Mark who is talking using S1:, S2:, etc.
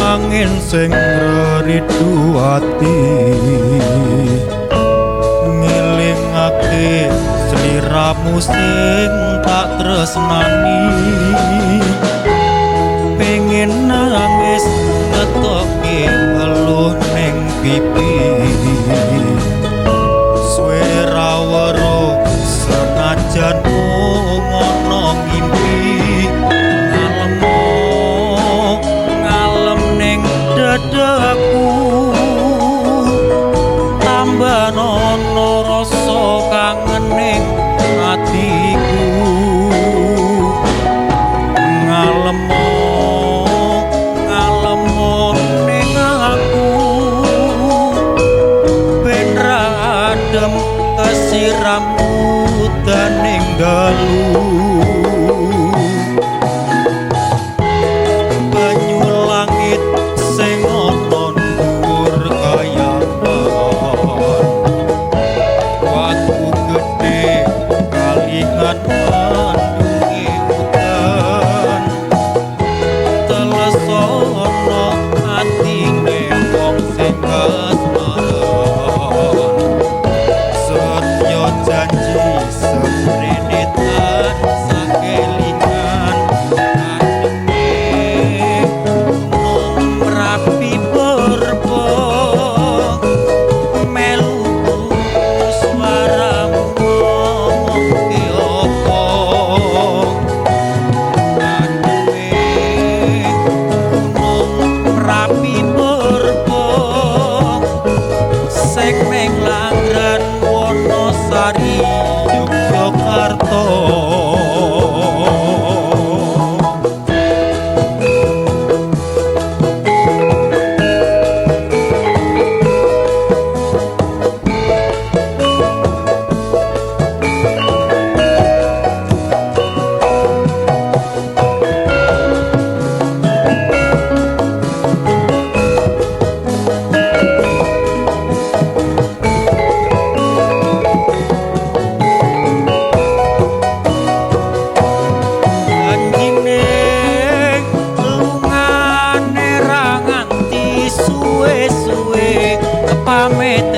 S1: Angin sing ngridu ati ngilingake sliramu sing tak tresnani, pengen nangis ngetoke ngeluh ning pipi, suwe ra weruh senajan ngono ngimpi. Dadaku tambah nono rasa kangen ning atiku, ngalemo ngalemo ning aku ben ra adem kesiram udan ning dalu. Banyu langit sing ana dhuwur kayangan, watu gedhe kalingan mendungi udan, telesono atine wong sing kasmaran, setya janji semrene tansah kelingan. Ademe gunung Merapi purba melu krungu swaramu ngomongke apa. Ademe gunung Merapi purba sing ning Langran Wonosari Yogyakarta. Anjine lungane ra nganti suwe-suwe pamit.